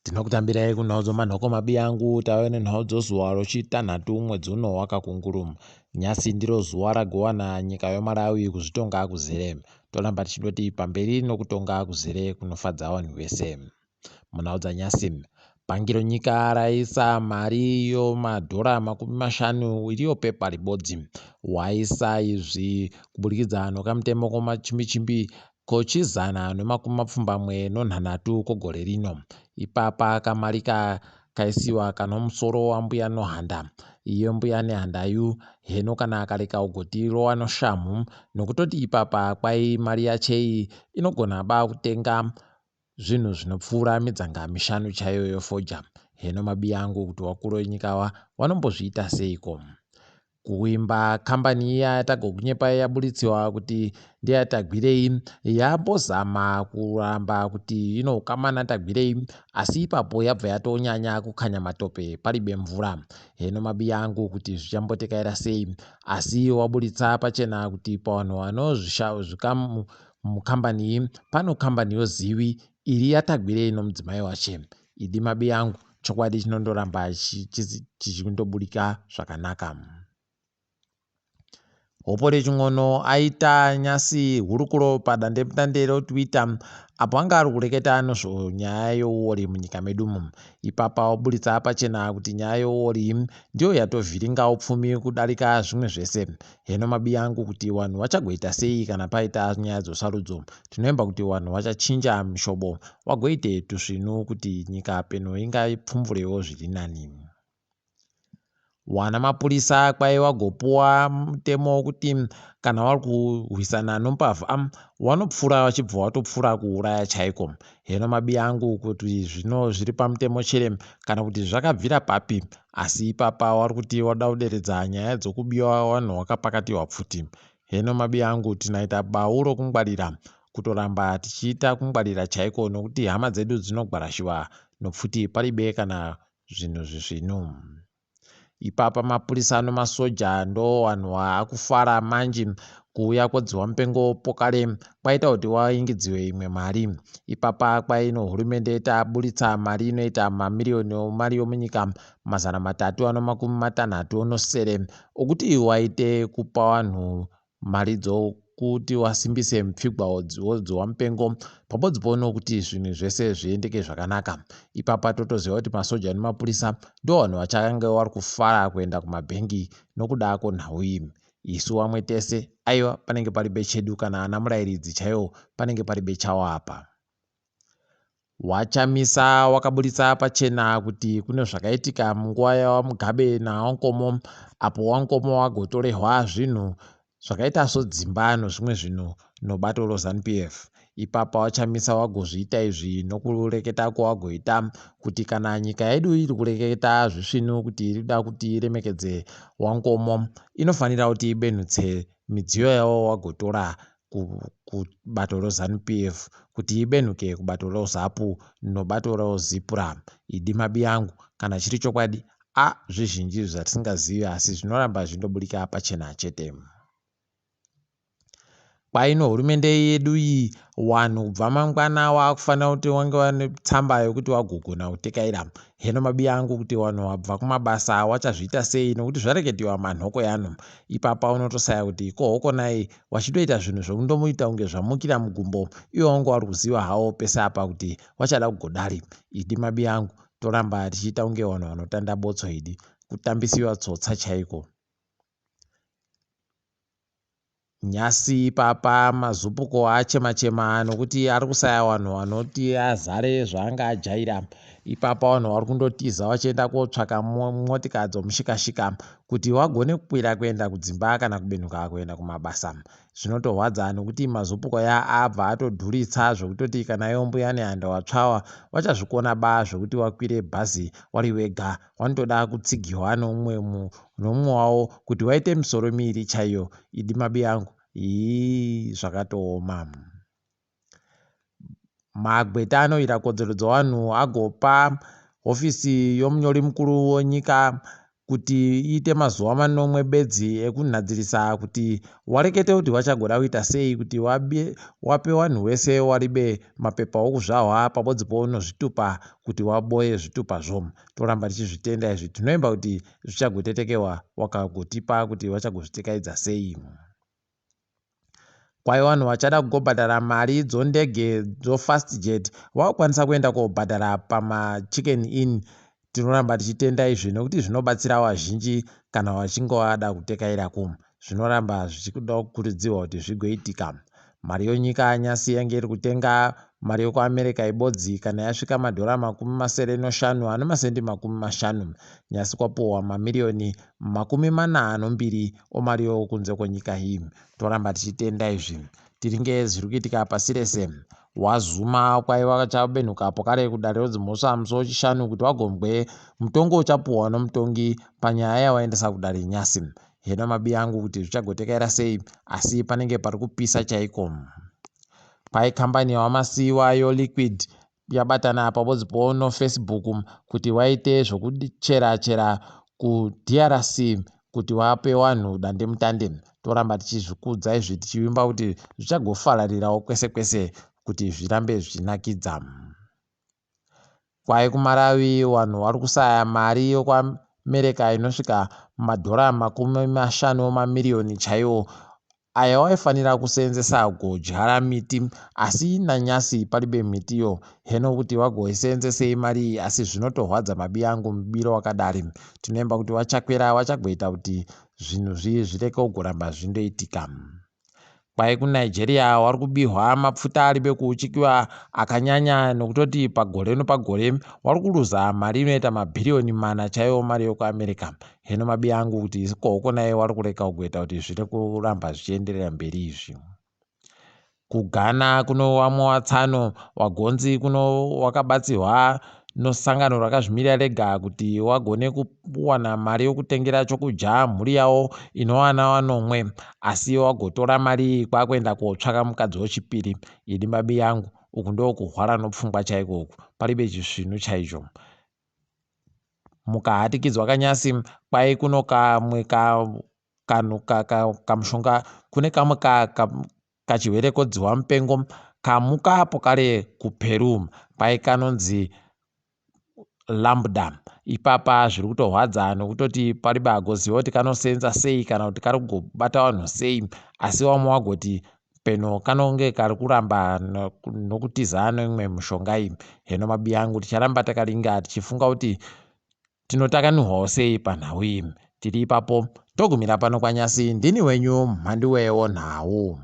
Tinokutambirai kunhau dzomanhoko mabiyangu tave nenhau dzozuva rochitanhatu mwedzi uno wakakunguru. Nyasi ndiro zuva ragowana nyika yoMalawi kuzvitonga kuzere. Toramba tichindoti pamberi nokutonga kuzere kunofadza vanhu vese. Munhau dzanyasi, bhangi ronyika raisa mari yomadhora 50 iriyo pepa ribodzi. Waisa izvi kuburikidza nokamutemo komachimbichimbi kochizana nemakumi mapfumbamwe nonhanhatu kogore rino. Ipapa kamari kaisiwa kanomusoro wambuya Nohanda. Iye mbuya Nehandayu heno kana akareka ugoti rowa noshamhu nokutoti ipapa kwai mari yacheyi inogona ba kutenga zvinhu zvinopfuura midzanga mishanu chaiyo yefodya. Heno mabiya angu kuti wakuru wenyika wa wanombozviita seiko? Kuimba kambani iya yatagokunyepai yaburitsiwa kuti ndeyaTagwirei yambozama kuramba kuti ino ukama naTagwirei asi ipapo yabva yatonyanya kukanya matope paribe mvura. Heno mabiya angu kuti zvichambotekaira sei asi waburitsa pachena kuti pavanhu vanozvikamu mukambani iyi pano kambani yozivi iri yaTagwirei nomudzimai wache. Idi mabiyangu chokwadi chinondoramba chichindoburika zvakanaka. Hopore Chin'ono aita nyasi hurukuro padandemutande reTwitter apo anga ari kureketa nezvenyaya yeuori munyika medu umu. Ipapa oburitsa pachena kuti nyaya yeuori ndiyo yatovhiringa upfumi kudarika zvimwe zvese. Heno mabiyangu kuti vanhu vachagoita sei kana paita nyaya dzosarudzo. Tinoimba kuti vanhu vachachinja mishobo vagoite tusvinu kuti nyika peno ingapfumvurewo zviri nani. Wana mapurisa kwai wagopuwa mutemo wekuti kana wari kurwisana nombavha wanopfura wachibva watopfura kuuraya chaiko. Heno mabiya angu kuti zvino zviri pamutemo chere kana kuti zvakabvira papi asi ipapa wari kuti wada kuderedza nyaya dzokubiwa wanhu wakapakatiwa pfuti. Heno mabiya angu tinaita bau rokungwarira kutoramba tichiita kungwarira chaiko nokuti hama dzedu dzinogwarashiwa nopfuti paribe kana zvinhu zvisvinu. Ipapa mapurisa nomasoja ndo vanhu vaakufara manji kuuya kwodziwa mupengo pokare kwaita kuti waingidziwe imwe mari. Ipapa kwaino hurumende taburitsa mari inoita mamiriyoni omari yomunyika 367 okuti waite kupa vanhu mari dzokuti wasimbise mupfigwa wodziwa mupengo pabodzipo nokuti zvinhu zvese zviendeke zvakanaka. Ipapa totoziva kuti masoja nemapurisa ndo vanhu vachange vari kufara kuenda kumabhengi nokuda kwenhau iyi. Isu vamwe tese aiwa panenge paribe chedu kana ana murayiridzi chaiwo panenge paribe chawo apa. WaChamisa wakaburitsa pachena kuti kune zvakaitika munguva yaVaMugabe naVaNkomo apo VaNkomo vagotorerwa zvinhu zvakaita sodzimba nozvimwe zvinhu nobato roZanu PF. Ipapa VaChamisa vagozviita izvi nokureketa kwavagoita kuti kana nyika yedu iri kureketa zvisvinu kuti iri kuda kuti iremekedze VaNkomo inofanira kuti ibenhutse midziyo yavo vagotora kubato reZanu PF kuti ibenhuke kubato reZapu nobato reZipra. Idi mabiyangu kana chiri chokwadi a zvizhinji zvatisingazivi asi zvinoramba zvindoburika pachena chete. Kwaino hurumende yedu iyi wanhu kubva mangwana wakufanira kuti wange wane tsamba yokuti wagogona kutekaira. Heno mabiya angu kuti vanhu vabva kumabasa wachazviita sei nokuti zvareketiwa manhoko yano. Ipapa unotosaya kuti ko hokonai wachitoita zvinhu zvokundomuita kunge zvamukira mugumbo iwo wangu wari kuziva hawo pese apa kuti wachada kugodari. Idi mabiya angu toramba tichiita kunge vanhu vanotanda botso idi kutambisiwa tsotsa chaiko. Nhasi ipapa Mazupuko achema chema nokuti ari kusaya vanhu vanoti azare zvaanga ajaira. Ipapa vanhu vari kundotiza vachienda kotsvaka motika dzomushikashika kuti vagone kukwira kuenda kudzimba kana kubenhuka kuenda kumabasa. Zvinotorwadza nokuti Mazupuko ya abva atodhuritsa zvekutoti kana ivo mbuya Nehanda watsvawa vachazvikona ba zvekuti wakwire bhazi wari wega. Wanotoda kutsigiwa noumwe nomumwe wavo kuti waite misoro miiri chaiyo. Idi mabiyangu ii zvakatooma. Magweta anoira kodzero dzevanhu agopa hofisi yomunyori mukuru wenyika kuti iite mazuva manomwe bedzi ekunhadzirisa kuti warekete kuti wachagoda kuita sei kuti wape wanhu wese waribe mapepa okuzvahwa pabodzipo nozvitupa kuti waboye zvitupazvo. Toramba tichizvitenda izvi, tinoimba kuti zvichagotetekewa wakagotipa kuti wachagozvitekaidza sei. Kwai vanhu vachada kugobhadhara mari dzondege dzofastjet vakukwanisa kuenda kobhadhara pamachicken inn. Tinoramba tichitenda izvi nekuti zvinobatsira vazhinji kana vachinge vada kutekairako. Zvinoramba zvichida kukurudzirwa kuti zvigoitika. Mari yonyika nyasi yange iri kutenga mari yokuAmerica ibodzi kana yasvika madhora 75 ane masendi 50. Nyasi kwapuhwa mamiriyoni 42 omari yokunze kwenyika iyi. Toramba tichitenda izvi. Tiringe zviri kuitika pasi rese. WaZuma kwaiva kachabenhuka pokare kudare rodzimhosva musi weChishanu kuti wagombwe mutongo uchapuhwa nomutongi panyaya yawaendesa kudare nyasi. Heno mabi angu kuti zvichagotekaira sei asi panenge pari kupisa chaiko. Kwai kambani yaWaMasiyiwa yoLiquid yabatana pabodzipo noFacebook kuti waite zvokuchera chera kuDRC kuti wape wanhu dandemutande. Toramba tichizvikudza izvi tichivimba kuti zvichagofararirawo kwese kwese kuti zvirambe zvichinakidza. Kwai kuMarawi vanhu vari kusaya mari yokuAmerica inosvika madhora 50 mamiriyoni chaiwo aya waifanira kuseenzesa kudyara miti asi nanyasi paribe mitiyo. Heno kuti wagoiseenzesei mari iyi asi zvinotorwadza mabi angu mubiro wakadari. Tinoimba kuti wachakwera wachagoita kuti zvinhu zviyi zvireke kugoramba zvindoitika. Kwai kuNigeria wari kubihwa mapfuta aribe kuuchikiwa akanyanya nokutoti pagore nopagore wari kuruza mari inoita mabhiriyoni 4 chaiwo mari yokuAmerica. Heno mabi angu kuti ikoko naye wari kureka kugoita kuti zviri kuramba zvichienderera mberi izvi. KuGhana kuno wamwe watsano wagonzi kuno wakabatsirwa nosangano rakazvimirira rega kuti wagone kuwana mari yokutengera chokudya mhuri yawo inowana wanomwe asi wagotora mari iyi kwakuenda kotsvaka mukadzi wechipiri. Idi mabi yangu uku ndokuhwara nopfungwa chaiko uku paribe chisvinu chaicho. Mukahatikidzwa kanyasi kwai kuno kamwe kanhu kamushonga kune kamwe kachirwere kodzihwa mupengo kamuka apo kare kuPeru kwai kanonzi lambda. Ipapa zviri kutorwadza nokutoti paribe agoziva kuti kanoseenza sei kana kuti kari kugobata vanhu sei asi vamwe vagoti peno kanonge kari kuramba nokutiza neimwe mishonga iyi. Heno mabi angu ticharamba takaringa tichifunga kuti tinotakanurwawo sei panhau iyi. Tiri ipapo togumira pano kwanyasi. Ndini wenyu Mhanduwe wonhau.